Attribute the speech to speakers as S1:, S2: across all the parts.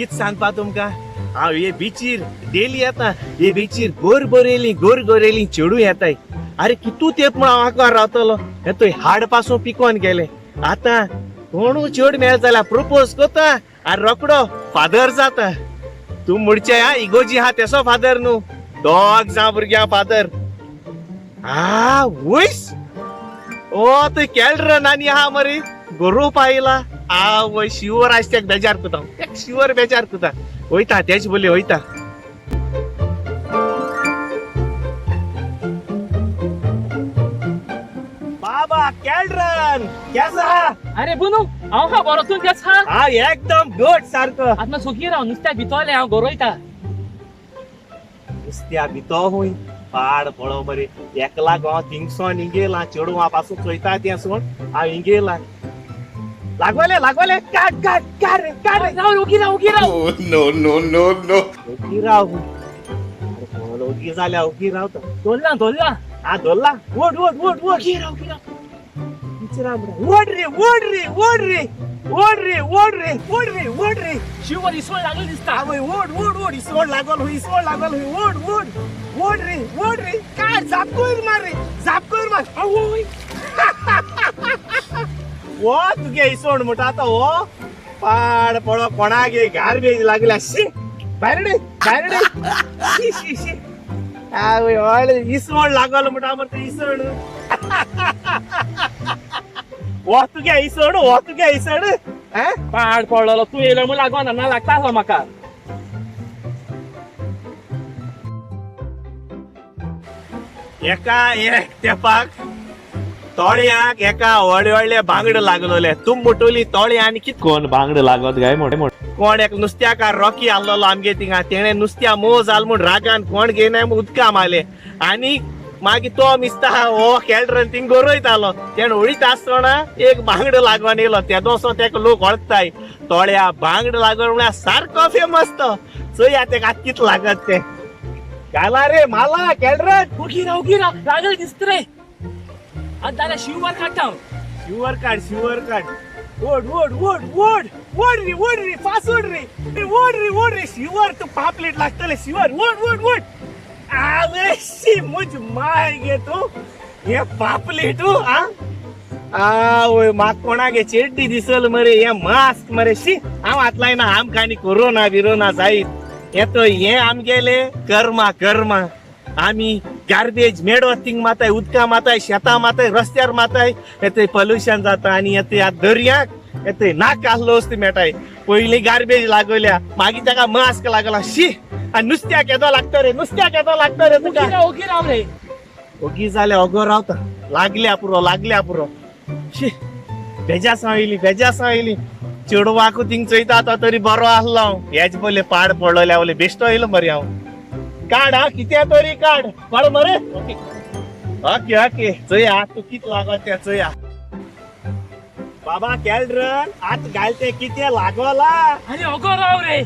S1: कित सांगपा तुमकां, हांव हे बिचीर डेली येता. हे बिचीर गोर गोरेली गोर गोरेली चेडूं येताय. अरे कितू तेंप म्हण हांव आंकवार रावतलो. हे थंय हाड पासून पिकोन गेले. आतां कोणू चेड मेळत जाल्यार प्रपोज करता आनी रोकडो फादर जाता. तूं म्हणचे हा इगोजी हा तेसो फादर न्हू, दोग जावं भुरग्यां फादर. आ वयस ओ थंय केल्ड्रन आनी आहा मरे, गोरोवपा आयला. आवय शिवर आयज तेक बेजार करता, तेक शिवर बेजार करता. वयता तेच बोली वयता. बाबा केल्ड्रन केसा हा?
S2: अरे बुनू, हांव खा बरो, तूं केस हा?
S1: हा एकदम गुड सारको.
S2: आतां सुखी राव, नुस्त्याक भितोलें हांव गोरोयता.
S1: नुस्त्या भितो हुंय पाड पळो मरे. एकला गो थिंगसोन हिंगेला चेडवां पासून चोयता तें सोड हांव हिंगेला. लागोले लागोले काड काड काड रे काड रे.
S2: राव ओगी राव ओगी राव.
S3: Oh, no, no, no, no.
S1: ओगी राव अरे ओगी जाल्या ओगी रावता.
S2: धरला धरला.
S1: हा धरला. ओड ओड ओड ओड.
S2: ओगी राव ओगी राव.
S1: ओड रे ओड रे ओड रे ओड रे ओड रे ओड रे ओड रे.
S2: शिवर इसवण लागले दिसता.
S1: आवय ओड ओड ओड. इसवण लागल हुई, इसवण लागल हुई. ओड ओड ओड रे ओड रे. काय झापकोर मार रे, झापकोर मार. आवय वो तुगे इसवण म्हणटा आतां हो पाड पडो कोणागे गार्बेज लागल्या. शी भायर रे भायर रे. शी शी शी. आवय व्हडलें इसवण लागल म्हणटा मरे तें इसवण. हो तुगे इसवण, हो तुगे इसवण.
S2: पाड पडलेलो तूं येयलो म्हूण लागोना, ना लागता आसलो म्हाका.
S1: एका एक तेपाक तोळ्याक एका व्हडले व्हडले बांगडे लागलोले. तूं मोटोली तोळ्या आनी कित कोण बांगडे लागत काय मोठे मोठे. कोण एक नुस्त्याकार रॉकी आहलोलो आमगे थिंगा, तेणे नुस्त्या मोव जाल म्हूण रागान कोण घेयना म्हूण उदका मारले. आनी मागीर तो मिस्ता हो केल्ड्रन थिंग गोरयतालो. तेणे वळीत आसतना एक बांगडो लागोन येयलो. तेदोसो तेका लोक वळखताय. तोळ्या बांगडो लागोन म्हळ्यार सारको फेमस तो. चोया तेका आतां कित लागत तें. घाला रे माला केल्ड्रन.
S2: ओगी राव ओगी राव, लागले दिसता रे. आतां जाल्यार शिवर काडटा हांव.
S1: शिवर काढ शिवर काढ. ओढ ओढ ओढ ओढ ओढ रे ओढ रे फास्ट ओढ रे ओढ रे ओढ रे. शिवर तू पापलेट लागतले. शिवर ओढ ओढ ओढ. आवे शी मुझ my गे तू हे पापलेट आ आवय म्हाका कोणागे चेड्डी दिसल मरे. हे मास्क मरे. शी हांव हात लायना. आमकां आनी कोरोना बिरोना जायत. हे तो हे आमगेले कर्मा कर्मा. आमी गार्बेज मेडो थिंग माताय, उदका माताय, शेतां माताय, रस्त्यार माताय. येते पोल्युशन जाता आनी येते ह्या दर्याक येते नाक आहलो वस्तू मेळटाय. पयलीं गार्बेज लागयल्या, मागीर ताका मास्क लागला. शी आनी नुस्त्याक येदो लागता रे, नुस्त्याक येदो लागता रे
S2: ओगी
S1: तुका.
S2: राव ओगी राव रे.
S1: ओगी जाल्या ओगो रावता. लागल्या पुरो लागल्या पुरो. शी बेजासां येयली बेजासां येयली. चेडवाकू थिंग चोयता आतां तरी बरो आहलो हांव. हेच पयले पाड पडलोल्या वयले बेश्टो येयलो मरे हांव. काड हा कितें तरी काड काड मरे.
S2: ओके
S1: ओके ओके चोया तूं कित लागत तें चोया. बाबा केल्ड्रन आत घाल तें कितें लागोला.
S2: अरे ओगो राव रे,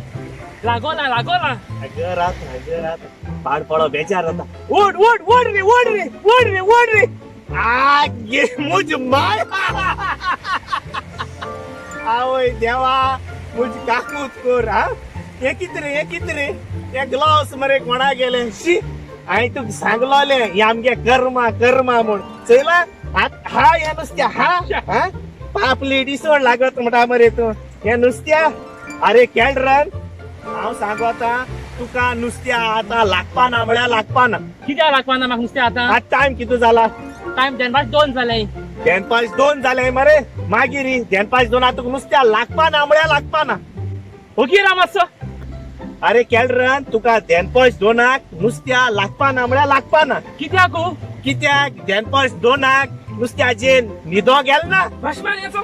S2: लागोला लागोला.
S1: अगं रात अगं रात पाड पडो बेजार जाता. ओड ओड ओड रे ओड रे ओड रे ओड रे. आ गे मुझ my. आवय देवा मुझ काकूत कोर. हा हे कितें रे, हे कितें रे, हे ग्लोव्स मरे कोणा गेले. शी हांवें तुका सांगलोलें हें आमगे कर्मा कर्मा म्हूण. चोयला हा हे नुस्त्या हा हा पापलेट इसवण लागत म्हणटा मरे तूं हे नुस्त्या. अरे केल्ड्रन हांव सांगोता तुका नुस्त्या आतां लागपा ना म्हळ्यार लागपा ना.
S2: कित्याक लागपाना म्हाका नुस्तें आतां?
S1: आतां टायम कितू जाला?
S2: टायम 1:50 जाले.
S1: 1:50 जाले मरे. मागीर 2:50 आतां तुका नुस्त्या लागपा ना म्हळ्यार लागपा ना.
S2: ओगी राव मातसो.
S1: अरे केल्ड्रन तुका 2:50 नुस्त्या लागपा ना म्हळ्यार लागपा ना.
S2: कित्याक?
S1: कित्याक 2:50 नुस्त्याचेर न्हिदो गेल ना.
S2: भाशमान येचो.